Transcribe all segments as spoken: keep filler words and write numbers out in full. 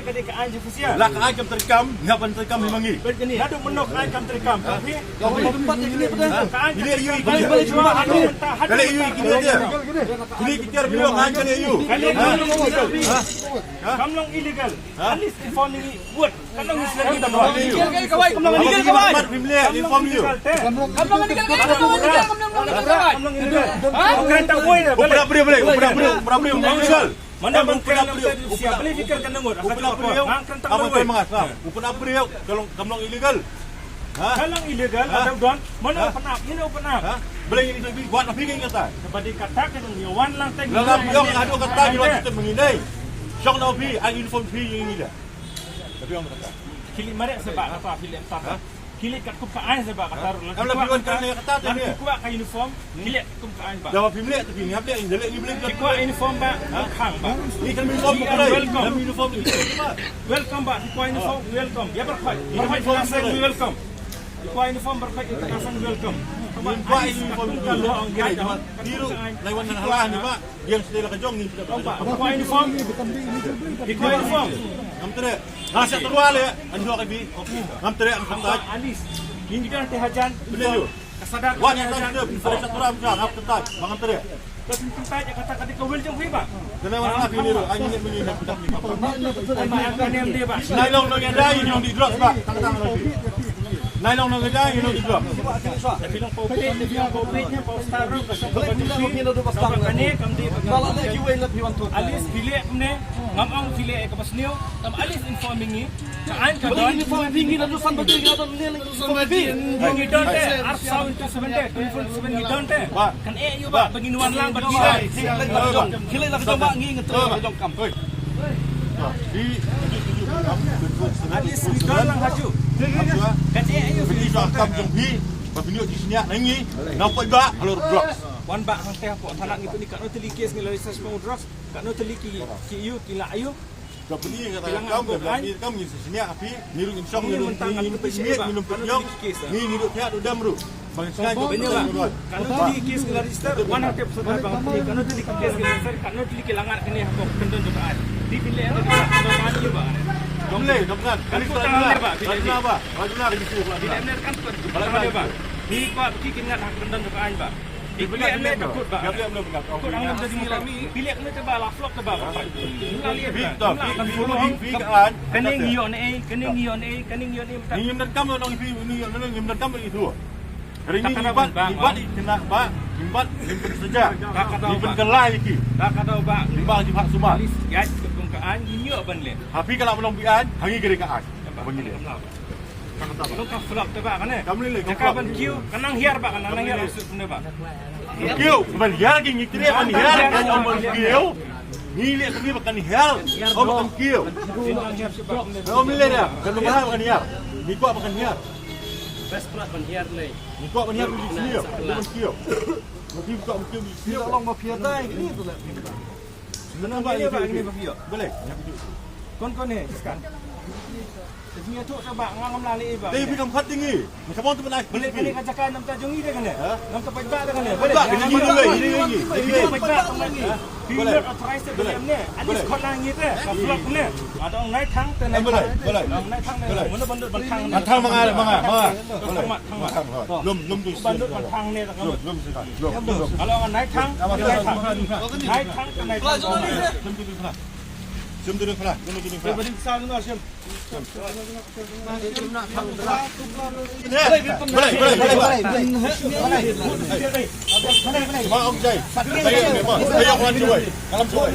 Ka dei ka aiñ jong phi sha. La ka aiñ kam treikam, nga ban treikam hi ma ngi. Naduh mynno ka aiñ kam treikam? Ka phi. Ka phi. Ka aiñ kam treikam. Ka phi. Ka phi. Ka phi. Ka phi. Ka phi. Ka long illegal. At least inform ngi. Buat. Ka long illegal. Ka long illegal. Ka long illegal. Ka long illegal. Ka long illegal. Ka long illegal. Mana ban kren lam te sia, balei phi kren ka ngut? Ka long illegal. Ha? Ka long illegal, ha? Ka dang don. Mano u pynap? Ino u pynap? Ha? Balei ini tu bi buat apa kata? Ba dei kata ka ngi wan lang teng. Lala biong adu kata ni wan kita menginai. Shong na bi, ang uniform phi yang ini dah. Tapi orang kata. Kili marek sebab apa kili tak? Ha? Kili kat kup ka aiñ sebab kata. Ha? Lam kup ka uniform. Kili kat kup ka aiñ ba. Dah phi mlek tapi ni apa ni? Dah lek ni boleh. Kup uniform ba. Ha? Khang ba. Ni kan uniform bukan. Welcome. Dalam uniform ni. Welcome ba. Kup uniform. Welcome. Ya berkhot. Berkhot. Welcome. Kup uniform berkhot. Welcome. Kup uniform. Biru. Laiwan nang halah ni ba. Yang sila ka jong ni. Kup uniform. Kup uniform. Ngam tere. Ngam tere. Ngam tere. Ngam tere. Alis. Ni kita nanti hajan. Benar. Ka sadar ka. Wan, wan, wan, wan, wan, wan, wan, wan, wan, wan, wan. Ka tyntai ka kata ka dei ka wil jong phi ba. Kena wan, wan, wan, wan, wan, wan, wan. Ai ba ka nem dei ba. Nai long nong ïa dai nong di drugs ba. Tang tang nong di. Nai long nong ïa dai nong di drugs. Phi long pau phi, phi long pau phi, phi long pau star ru, ka song ka jong phi. Ka kane kam dei ba. Alis phi leh kumne, ngam ong phi leh ka ba sniew, kam alis informing ngi. Ka aiñ ka don. Uniform phi ngi la du san baje ngi la don ne la uniform phi. Ngi don te, arphew saw into seven te, twenty-four seven ngi don te. Kan eh ïa ba, ba ngin wan lang ba ngi dei. Khie leit la ka jong ba ngi ngi trei la ka jong kam. At least ngi don lang haju. Kan eh ïa ba uniform kam jong phi. Ba phi ngi ïoh jingshaniah na ngi. Na poi ba halor drugs. Wan ba hangte hapoh thanak ngi tu ni katno tylli ki case ngi la research ba drugs. Katno tylli ki, ki ïoh, ki la ïoh. Ka pynïeng kata ka kam, ka pynïeng kam ngi sngewsih ïa phi, ngi ruh ngin shong, ngi ruh ngin pynïeng, ngi ruh pynïeng, ngi ruh thiah ruh dam ruh. Bang sngewsih. Katno tylli ki case ki la register, wan hangtei pynshai bang pynïeng, katno tylli ki case ki la register, katno tylli ki la ngat kane hapoh kyndon jong ka aiñ. Phi pynleh ïa ka kyndon ka aiñ ba. Dom leh, dom ngat. Kan ku tang leh ba, phi leh ba. Phi leh ne kan ku tang leh ba. Phi kwah phi kin ngat ha kyndon jong ka aiñ ba. Phi leh ne ka kut ba. Kut ang lam da jingmut. Phi leh ne te ba la flop te ba. Phi leh ne te ba. Kane ngi ïoh ne, kane ngi ïoh ne, kane ngi ïoh ne. Ngi ym donkam nong phi, ngi ym donkam ïa tu. Ring ngi bat, ngi bat i kena ba, ngi bat ngi pynseja. Ngi pynkylla ïa ki. Ka kata ba. Ngi ba ngi ba sumar. Ïa ka bun ka aiñ ngi ïoh ban leh. Ha phi ka la ban long bi aiñ, ha ngi ka ri ka aiñ. Ban ngi leh. Ka flop te ba kane. Kam lei lei, ka flop. Ka ban kiew, ka nang hiar ba, ka nang hiar sut ne ba. Kiew, ban hiar ki ngi kre ban hiar, ka ong ban kiew. Ngi leh kami ba kan hiar, ong ban kiew. Ong lei da, kan ba kan hiar. Ngi kwah ba kan hiar. Best plat ban hiar lei. Ngi kwah ban hiar ban kiew, ban kiew. Ngi kwah ban kiew, ban kiew. Long ba hiar dai, ni tu leh. Nang ba ni ba ni ba phi ïoh. Balei? Kon kon ne, skan. Jingïathuh ta ba nga ngam lah leh ba. Dei phi kam khat ding i. Nga kabon tu ba nai. Balei kane ka jaka nam ta jong i de kane. Nam ta paidbah de kane. Balei? Ba kane ni ni ni ni. Phi paidbah tang ni. Phi not authorized te balei ne. Ani khot lang ngi te. Ka flop ne. Adong nai thang te nai thang. Balei? Nai thang ne. Mano bandut ban thang. Ban thang manga manga manga. Balei? Lum, lum tu. Bandut ban thang ne, lum, lum tu. Lum, lum. Kalau nai thang, nai thang. Nai thang, nai thang. Lum tu tu. Lum tu tu. Lum tu tu. Boleh, boleh, boleh, boleh. Ma ong jai. Ayo wan cubai. Kalam cubai.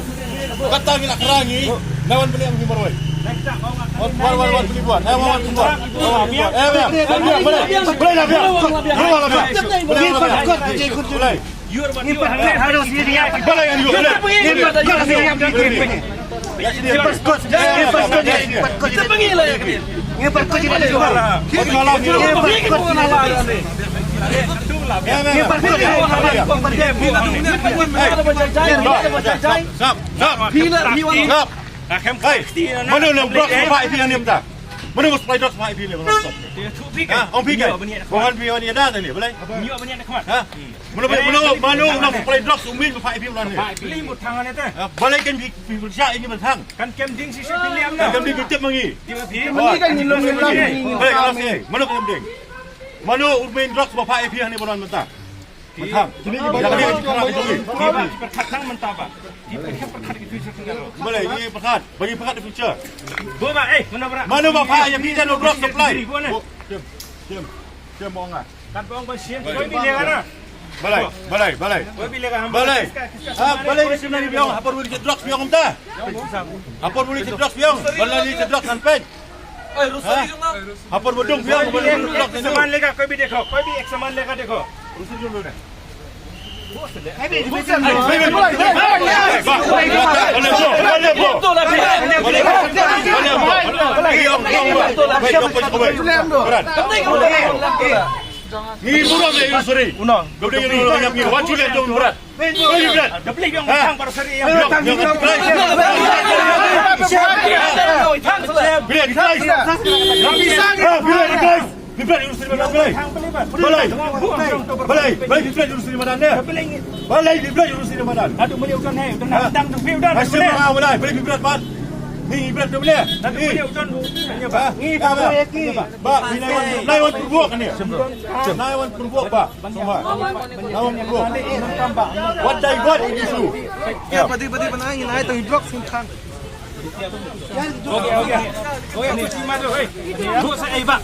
Kata ngi nak kerang ngi. Nawan beli ngi marwai. Wan wan wan beli buat. Nawan wan cubai. Eh, bia, bia, bia, bia, bia, bia, bia. Bia, bia, bia. Bia, bia, bia. Bia, bia, bia. Bia, bia, bia. Bia, bia, bia. Ni perkut, ni perkut, ni perkut, ni perkut, ni perkut, ni perkut, ni perkut, ni perkut, ni perkut, ni perkut, ni perkut. Stop, stop. Hey, mana lo bro, apa itu yang ni minta? Mano ba supply drugs ba pha ïa phi ne, ba stop? Te tu phi kan. Ha, ong phi kan. Ba wan phi wan ïa da ne, balei? Nyo ba ne khmat. Ha? Mano ba, mano, mano ba supply drugs u Min ba pha ïa phi ne? Pha ïa phi mut thang ne te. Ha, balei kan phi, phi pyrshah ïa ngi ban thang? Kan kem ding shi shi phi liam na. Kan kem ding phi tip ma ngi. Tip ma phi. Mano kan ngi long ngi long. Balei kan long ngi? Mano kan kem ding? Mano u Min drugs ba pha ïa phi hangne ba don mynta? Mynta. Ïa kane ka jingkyrkhu ka jong ngi. Pyrkhat tang mynta ba. Pyrkhat, pyrkhat ka future tang. Balei ngi pyrkhat? Ba ngi pyrkhat the future. Bo ba, eh, mano ba? Mano ba pha ïa phi ïa u drug supply? Bo, jem, jem, jem, bo nga. Kat bo nga sien, koi bi lega na. Balei, balei, balei. Koi bi lega ham. Balei. Ha, balei ki sim na ni biang, ha por wuri ki drugs biang mynta. Ha por wuri ki drugs biang, balei ni ki drugs kan peit. Ha? Ha por wudung biang, balei ni ki drugs ni. Saman lega, koi bi dekho, koi bi ek saman lega dekho. Ni burom le Yusri. Uno. Gabdeng ni orang yang ni. Wachu le dong berat. Berat. Berat. Berat. Berat. Berat. Berat. Balei? Balei? Balei phi pret ïa u Sri Madan ne? Balei phi pret ïa u Sri Madan? Atu mane u don hai, u don hai, dang tu phi u don. Balei phi pret pat? Ni pret tu mane? Atu mane u don. Ha? Ni ba ba. Ba, ni nai wan, nai wan pyrbuak ne. Nai wan pyrbuak ba. Suma. Nai wan pyrbuak. What they want is issue. Ya, pati pati panai ngi nai tu drug sim khan. Okay, okay. Okay, ni sima tu, hei. Tu sa ai ba.